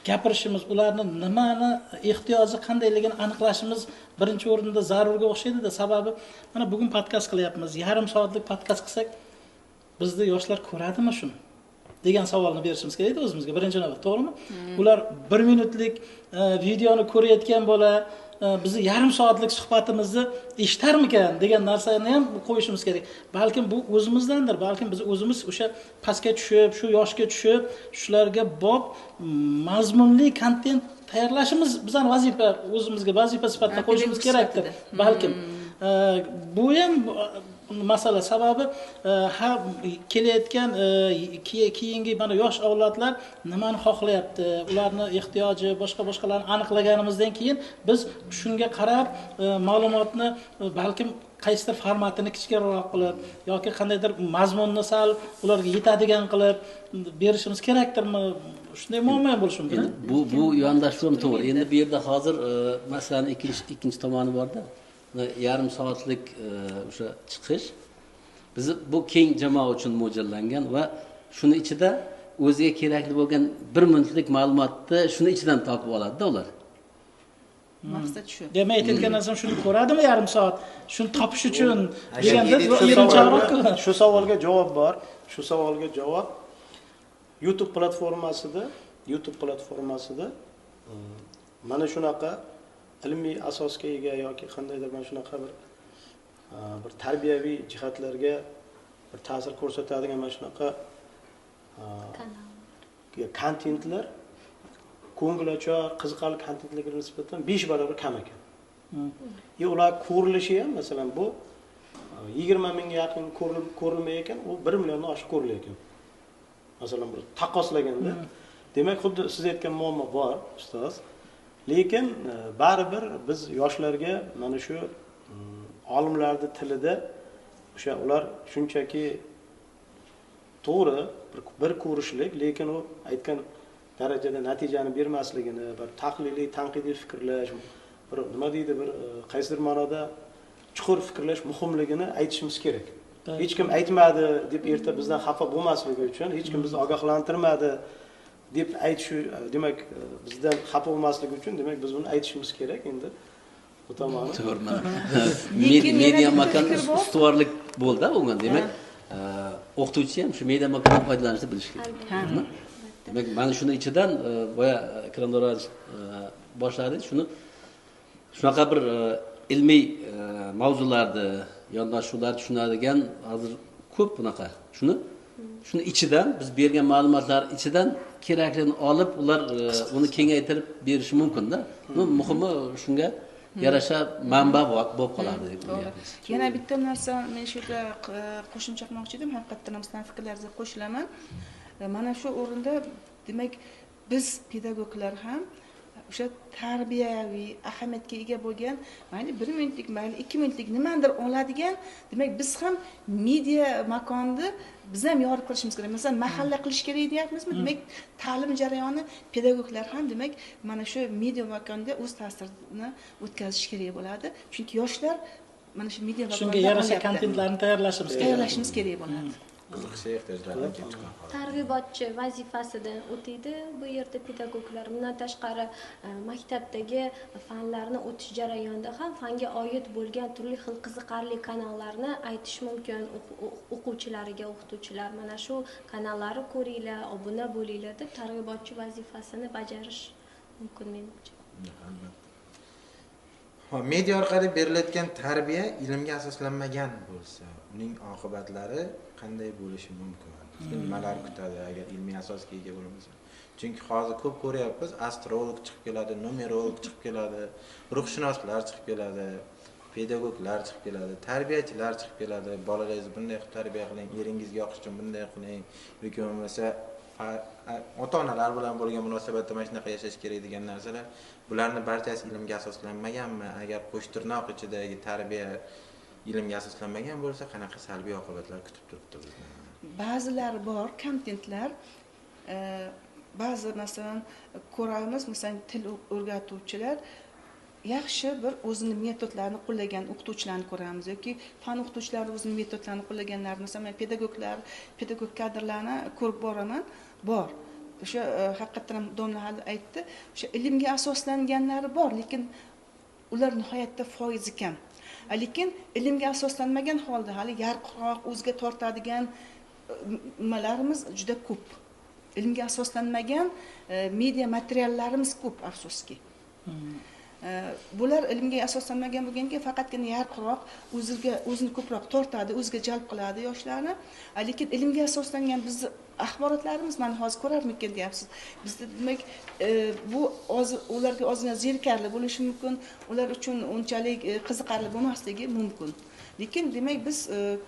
gapirishimiz, ularni nimani ehtiyoji qandayligini aniqlashimiz birinchi o'rinda zarurga o'xshaydi-da. Sababi mana bugun podkast qilyapmiz, yarim soatlik podkast qilsak, bizni yoshlar ko'radimi shuni degan savolni berishimiz kerakda o'zimizga birinchi navbat, to'g'rimi? Ular 1 minutlik videoni ko'rayotgan bola bizni yarim soatlik suhbatimizni eshitarmikan degan narsani ham qo'yishimiz kerak. Balkim bu o'zimizdandir, balkim biz o'zimiz o'sha pastga tushib, shu yoshga tushib, shularga bob mazmunli kontent tayyorlashimiz bizning vazifa, o'zimizga vazifa sifatida qo'yishimiz kerakdir. Balkim bu ham masala, sababi ha kelayotgan keyingi mana yosh avlodlar nimani xohlayapti, ularni ehtiyoji, boshqa boshqalarni aniqlaganimizdan keyin biz shunga qarab ma'lumotni balkim qaysidir formatini kichikroq qilib yoki qandaydir mazmunni sal ularga yetadigan qilib berishimiz kerakdirmi? Shunday muammo ham bo'lishi mumkin. Bu yondashuv ham to'g'ri. Endi bu yerda hozir masalani ikkinchi tomoni borda. Yarim soatlik o'sha chiqish bizni bu keng jamoa uchun mo'ljallangan va shuni ichida o'ziga kerakli bo'lgan 1 minutlik ma'lumotni shuni ichidan topib oladida ular. Maqsad shu. Demak, aytayotgan narsam shuni ko'radimi yarim soat? Shuni topish uchun deganda erinchoqroq. Shu savolga javob bor. Shu savolga javob YouTube platformasida mana shunaqa ilmiy asosga ega yoki qandaydir mana shunaqa bir tarbiyaviy jihatlarga bir ta'sir ko'rsatadigan mana shunaqa kontentlar ko'ngilochar, qiziqarli kontentlarga nisbatan 5 barobar kam ekan. Ular ko'rilishi ham, masalan, bu 20 mingga yaqin ko'rilmay ekan, u 1 milliondan oshiq ko'rilar ekan. Masalan, bir taqqoslaganda, demak, xuddi siz aytgan muammo bor, ustoz. Lekin baribir biz yoshlarga mana shu olimlarning tilida o'sha ular shunchaki to'g'ri bir ko'rishlik, lekin u aytgan darajada natijani bermasligini, bir tahliliy, tanqidiy fikrlash, bir nima deydi, bir qaysidir ma'noda chuqur fikrlash muhimligini aytishimiz kerak. Hech kim aytmadi deb erta bizdan xafa bo'lmasligi uchun, hech kim bizni ogohlantirmadi deb aytish, demak bizdan xafa bo'lmasligi uchun, demak biz buni aytishimiz kerak endi. Bu tomoni. To'g'ri. Media makon ustuvorlik bo'ldi unga, demak o'qituvchi ham shu media makondan foydalanishni bilishi kerak. Demak, mana shuni ichidan boya Ikrom Davlatovich boshladi, shuni shunaqa bir ilmiy mavzularni, yondashuvlarni tushunadigan hozir ko'p bunaqa. Shuni ichidan biz bergan ma'lumotlar ichidan keraklini olib, ular uni kengaytirib berishi mumkin-da. Muhimi shunga yarasha manba bo'lib qoladi deb o'ylaymiz. Yana bitta narsa men shu yerda qo'shimcha qilmoqchi edim, haqiqatdan ham sizlarning fikrlaringizga qo'shilaman. Mana shu o'rinda demak biz pedagoglar ham o'sha tarbiyaviy ahamiyatga ega bo'lgan, mayli 1 minutlik, mayli 2 minutlik nimadir oladigan, demak biz ham media makonni biz ham yorib kirishimiz kerak. Masalan, mahalla qilish kerak deyapmizmi? Demak, ta'lim jarayoni pedagoglar ham demak mana shu media makonda o'z ta'sirini o'tkazish kerak bo'ladi. Chunki yoshlar mana shu media makonda shunga yarasha kontentlarni tayyorlashimiz kerak bo'ladi. Qiziqishi ehtiyojlardan kelib chiqqan holda. Targ'ibotchi vazifasidan o'taydi bu yerda pedagoglar. Bundan tashqari maktabdagi fanlarni o'tish jarayonida ham fanga oid bo'lgan turli xil qiziqarli kanallarni aytish mumkin o'quvchilariga, o'qituvchilar mana shu kanallarni ko'ringlar, obuna bo'linglar deb targ'ibotchi vazifasini bajarish mumkin menimcha. Albatta. Media orqali berilayotgan tarbiya ilmga asoslanmagan bo'lsa, uning oqibatlari qanday bo'lishi mumkin? Nimalar kutadi agar ilmiy asosga ega bo'lmasa? Chunki hozir ko'p ko'ryapmiz, astrolog chiqib keladi, numerolog chiqib keladi, ruhshunoslar chiqib keladi, pedagoglar chiqib keladi, tarbiyachilar chiqib keladi. Bolalaringizni bunday qilib tarbiya qiling, eringizga yoqish uchun bunday qiling, yoki bo'lmasa ota-onalar bilan bo'lgan munosabatda mana shunaqa yashash kerak degan narsalar, bularni barchasi ilmga asoslanmaganmi? Agar qo'shtirnoq ichidagi tarbiya ilmga asoslanmagan bo'lsa, qanaqa salbiy oqibatlar kutib turibdi bizni? Ba'zilari bor kontentlar, ba'zi masalan ko'ramiz, masalan til o'rgatuvchilar yaxshi bir o'zini metodlarini qo'llagan o'qituvchilarni ko'ramiz yoki fan o'qituvchilari o'zini metodlarini qo'llaganlar, masalan men pedagoglar, pedagog kadrlarni ko'rib boraman, bor. O'sha haqiqatan ham domla hali aytdi, o'sha ilmga asoslanganlari bor, lekin ular nihoyatda foizi kam. Lekin ilmga asoslanmagan holda hali yarqiroq, o'ziga tortadigan nimalarimiz juda ko'p. Ilmga asoslanmagan media materiallarimiz ko'p, afsuski. Bular ilmga asoslanmagan bo'lganga faqatgina yarqiroq, o'ziga o'zini ko'proq tortadi, o'ziga jalb qiladi yoshlarni. Lekin ilmga asoslangan bizni axborotlarimiz, mana hozir ko'rarmikin deyapsiz. Bizda demak bu ularga ozgina zerikarli bo'lishi mumkin, ular uchun unchalik qiziqarli bo'lmasligi mumkin. Lekin demak biz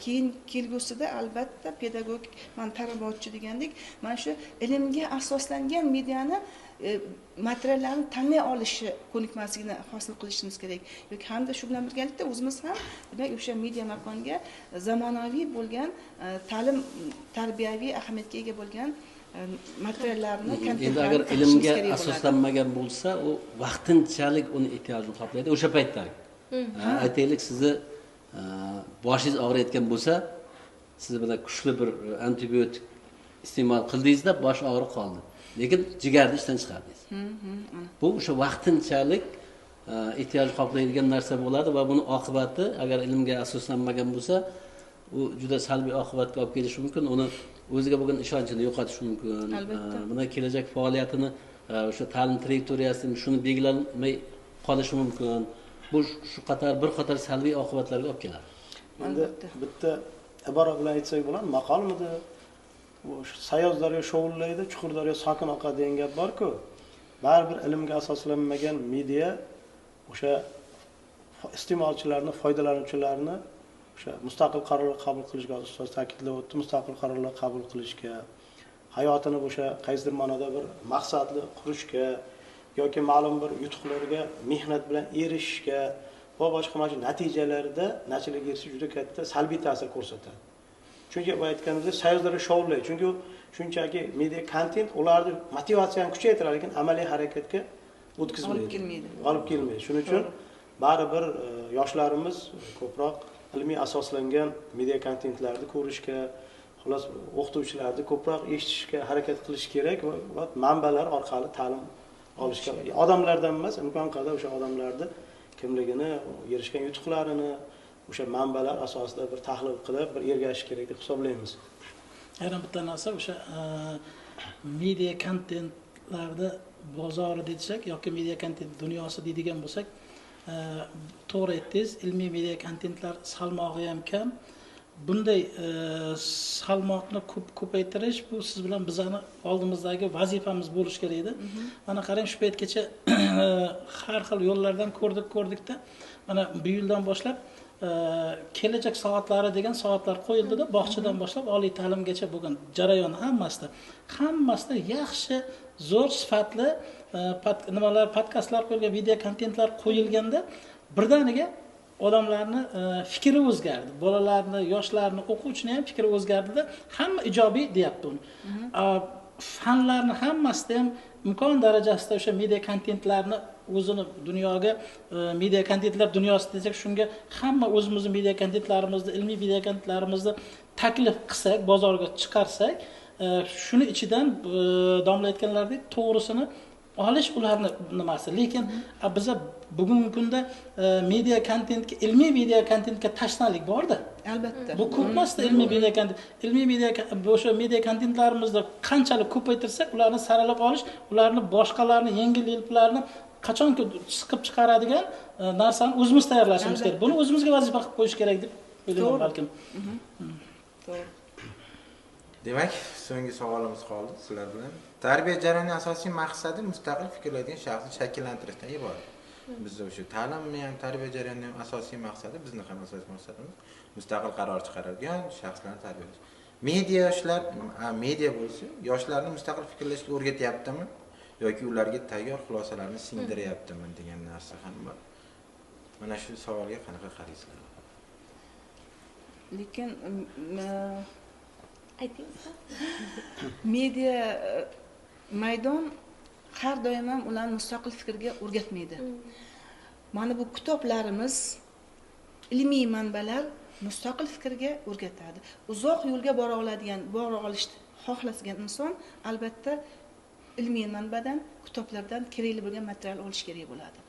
keyin kelgusida albatta pedagogik, mana targ'ibotchi degandek, mana shu ilmga asoslangan mediani materiallarni tanlay olishi ko'nikmasligini hosil qilishimiz kerak. Yoki hamda shu bilan birgalikda o'zimiz ham demak o'sha media makonga zamonaviy bo'lgan ta'lim tarbiyaviy ahamiyatga ega bo'lgan materiallarni, endi agar ilmga asoslanmagan bo'lsa, u vaqtinchalik uni ehtiyojini qoplaydi o'sha paytdagi. Aytaylik, sizni boshingiz og'riyotgan bo'lsa, siz bilan kuchli bir antibiotik iste'mol qildingizda bosh og'riq qoldi, lekin jigarni ishdan chiqardingiz. Bu o'sha vaqtinchalik ehtiyoj qoplaydigan narsa bo'ladi va buni oqibati agar ilmga asoslanmagan bo'lsa, u juda salbiy oqibatga olib kelishi mumkin. Uni o'ziga bo'lgan ishonchini yo'qotishi mumkin. Buni kelajak faoliyatini o'sha ta'lim trayektoriyasini shuni belgilanmay qolishi mumkin. Bu shu qator bir qator salbiy oqibatlarga olib keladi. Endi bitta ibora bilan aytsak bo'ladi, maqolmidi? Sayoz daryo shovullaydi, chuqur daryo sokin oqadi degan gap bor-ku. Baribir ilmga asoslanmagan media o'sha iste'molchilarni, foydalanuvchilarni o'sha mustaqil qarorlar qabul qilishga, ustoz ta'kidlab o'tdi, mustaqil qarorlar qabul qilishga, hayotini o'sha qaysidir ma'noda bir maqsadli qurishga yoki ma'lum bir yutuqlarga mehnat bilan erishishga va boshqa mana shu natijalarda natijalarga erishish juda katta salbiy ta'sir ko'rsatadi. Chunki bu aytganimizdek sayoz daryo shovullaydi. Chunki u shunchaki media kontent ularni motivatsiyani kuchaytiradi, lekin amaliy harakatga o'tkazmaydi. Olib kelmaydi. Olib kelmaydi. Shuning uchun baribir yoshlarimiz ko'proq ilmiy asoslangan media kontentlarni ko'rishga, xullas o'qituvchilarni ko'proq eshitishga harakat qilish kerak va manbalar orqali ta'lim olishga, odamlardan emas, imkon qadar o'sha odamlarni kimligini, erishgan yutuqlarini o'sha manbalar asosida bir tahlil qilib, bir ergashish kerak deb hisoblaymiz. Yana bitta narsa, o'sha media kontentlarda bozori desak yoki media kontent dunyosi deydigan bo'lsak, to'g'ri aytdingiz, ilmiy media kontentlar salmog'i ham kam. Bunday salmoqni ko'paytirish bu siz bilan bizani oldimizdagi vazifamiz bo'lishi kerak edi. Mana qarang, shu paytgacha har xil yo'llardan ko'rdik-ko'rdikda, mana bu yildan boshlab kelajak soatlari degan soatlar qo'yildi-da, bog'chadan boshlab oliy ta'limgacha bo'lgan jarayon hammasida yaxshi, zo'r sifatli nimalar, podkastlar qo'yilgan, video kontentlar qo'yilganda birdaniga odamlarni fikri o'zgardi. Bolalarni, yoshlarni, o'quvchini ham fikri o'zgardida, hamma ijobiy deyapti uni. Fanlarni hammasida ham imkon darajasida o'sha media kontentlarni o'zini dunyoga, media kontentlar dunyosi desak, shunga hamma o'zimizni media kontentlarimizni, ilmiy media kontentlarimizni taklif qilsak, bozorga chiqarsak, shuni ichidan domla aytganlaridek to'g'risini olish ularni nimasi. Lekin biza bugungi kunda media kontentga, ilmiy media kontentga tashnalik borda. Albatta. Bu ko'p emasda ilmiy media kontent. Ilmiy media o'sha media kontentlarimizni qanchalik ko'paytirsak, ularni saralab olish, ularni boshqalarni, yengil yelpilarni qachonki siqib chiqaradigan narsani o'zimiz tayyorlashimiz kerak. Buni o'zimizga vazifa qilib qo'yish kerak deb o'ylayman balkim. To'g'ri. Demak, so'nggi savolimiz qoldi sizlar bilan. Tarbiya jarayonining asosiy maqsadi mustaqil fikrlaydigan shaxsni shakllantirishdan iborat. Bizda o'sha ta'limni ham, tarbiya jarayonining ham asosiy maqsadi, bizni ham asosiy maqsadimiz mustaqil qaror chiqaradigan shaxslarni tarbiyalash. Media yoshlar, media bo'lsa, yoshlarni mustaqil fikrlashga o'rgatyaptimi yoki ularga tayyor xulosalarni singdiryaptimi degan narsa ham bor. Mana shu savolga qanaqa qaraysizlar? Lekin media maydon har doim ham ularni mustaqil fikrga o'rgatmaydi. Mana bu kitoblarimiz, ilmiy manbalar mustaqil fikrga o'rgatadi. Uzoq yo'lga bora oladigan, bora olishni xohlagan inson albatta ilmiy manbadan, kitoblardan kerakli bo'lgan material olish kerak bo'ladi.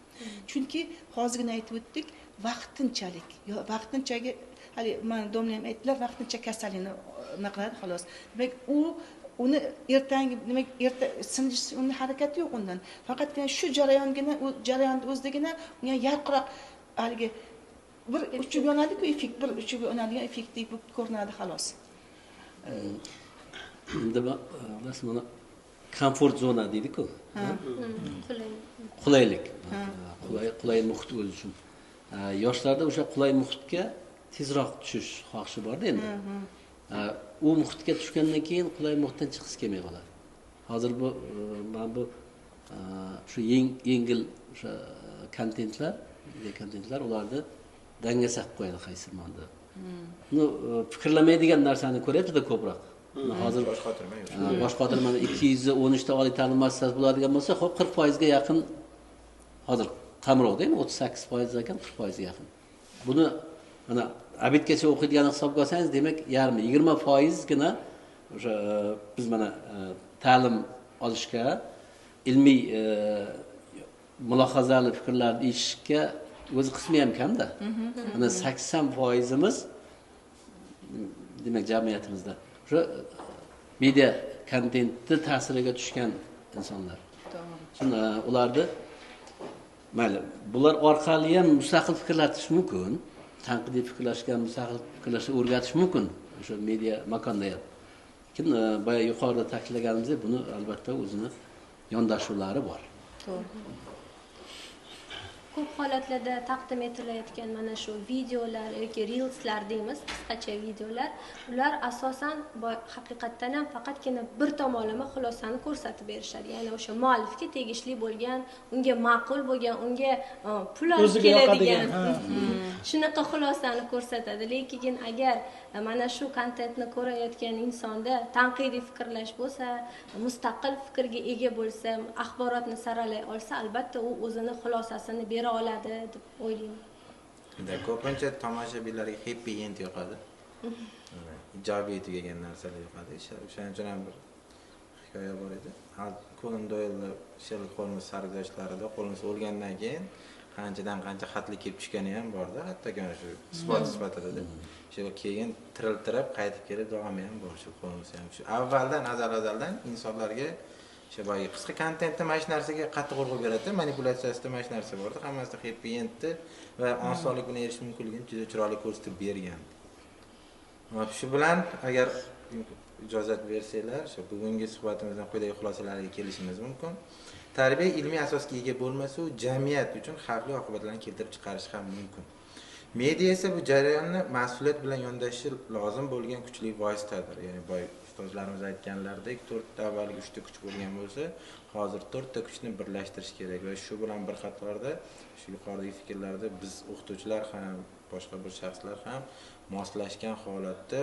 Chunki hozirgina aytib o'tdik, vaqtinchalik, vaqtinchagi hali mana domla ham aytdilar, vaqtincha kasallikni nima qiladi xolos. Demak, u Uni ertangi, demak, erta sindish, uni harakati yo'q undan. Faqatgina shu jarayongina, u jarayonni o'zidagina unga yarqiroq haligi bir uchib yonadiku effekt, bir uchib yonadigan effektdek bo'lib ko'rinadi, xolos. Endi mana комфорт zona deydiku. Qulay. Qulaylik, qulay muhit o'zi uchun. Yoshlarda o'sha qulay muhitga tezroq tushish xohishi borda. Endi u muhitga tushgandan keyin qulay muhitdan chiqqisi kelmay qoladi. Hozir bu, mana bu, shu yengil o'sha kontentlar, media kontentlar ularni dangasa qilib qo'yadi qaysi ma'noda. Ну, fikrlamaydigan narsani ko'ryaptida ko'proq. Hozir bosh qotirma. Bosh qotirmani 213 ta oliy ta'lim muassasasi bo'ladigan bo'lsa, ho'p, 40%ga yaqin hozir qamrovda, endi 38% ekan, 40%ga yaqin. Buni mana обед gacha o'qiydiganini hisobga olsangiz, demak, yarmi, 20%gina o'sha biz mana ta'lim olishga, ilmiy mulohazali fikrlarni eshitishga o'zi qismi ham kamda. Mana 80%imiz, demak, jamiyatimizda o'sha media kontentni ta'siriga tushgan insonlar. To'g'ri. Ularni, mayli, bular orqali ham mustaqil fikrlatish mumkin, tanqidiy fikrlashga, mustaqil fikrlashga o'rgatish mumkin o'sha media makonda ham. Lekin boya yuqorida ta'kidlaganimizdek, buni albatta o'zini yondashuvlari bor. To'g'ri. Ko'p holatlarda taqdim etilayotgan mana shu videolar yoki reelslar deymiz, qisqacha videolar, ular asosan haqiqatdan ham faqatgina bir tomonlama xulosani ko'rsatib berishadi, ya'ni o'sha muallifga tegishli bo'lgan, unga ma'qul bo'lgan, unga pul olib O'ziga keladigan yoqadigan, ha. shunaqa xulosani ko'rsatadi. Lekin agar mana shu kontentni ko'rayotgan insonda tanqidiy fikrlash bo'lsa, mustaqil fikrga ega bo'lsa, axborotni saralay olsa, albatta u o'zini xulosasini bera oladi deb o'ylayman. Да, ko'pincha tomoshabinlarga happy end yoqadi. Mana, ijobiy tugagan narsalar yoqadi. O'shaning uchun ham bir hikoya bor edi. Konan Doylni Sherlok Holmes sarguzashtlarida Holmes o'lgandan keyin qanchadan qancha xatlar kelib tushgani ham borda, hattoki mana shu isbot sifatida deb. Shu keyin tiriltirib qaytib kelib davomi ham bor shu Holmes ham. Shu avvaldan, azal azaldan insonlarga o'sha boyagi qisqa kontentda mana shu narsaga qattiq urg'u beradi, manipulyatsiyasida mana shu narsa borda, hammasida happy endni va osonlik bilan erishish mumkinligini juda chiroyli ko'rsatib bergan. Va shu bilan, agar ijozat bersanglar, shu bugungi suhbatimizdan quyidagi xulosalarga kelishimiz mumkin. Tarbiya ilmiy asosga ega bo'lmasa, u jamiyat uchun xavfli oqibatlarni keltirib chiqarishi ham mumkin. Media esa bu jarayonni mas'uliyat bilan yondashishi lozim bo'lgan kuchli vositadir. Ya'ni boy ustozlarimiz aytganlaridek, to'rtta, avvalgi uchta kuch bo'lgan bo'lsa, hozir to'rtta kuchni birlashtirish kerak va shu bilan bir qatorda shu yuqoridagi fikrlarda biz o'qituvchilar ham, boshqa bir shaxslar ham moslashgan holatda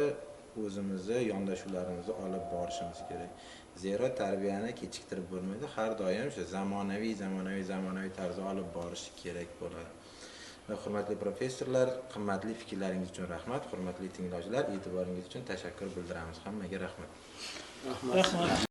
o'zimizni yondashuvlarimizni olib borishimiz kerak. Zero tarbiyani kechiktirib bo'lmaydi, har doim o'sha zamonaviy, zamonaviy, zamonaviy tarzda olib borish kerak bo'ladi. Va hurmatli professorlar, qimmatli fikrlaringiz uchun rahmat, hurmatli tinglovchilar, e'tiboringiz uchun tashakkur bildiramiz. Hammaga rahmat. Rahmat. Rahmat.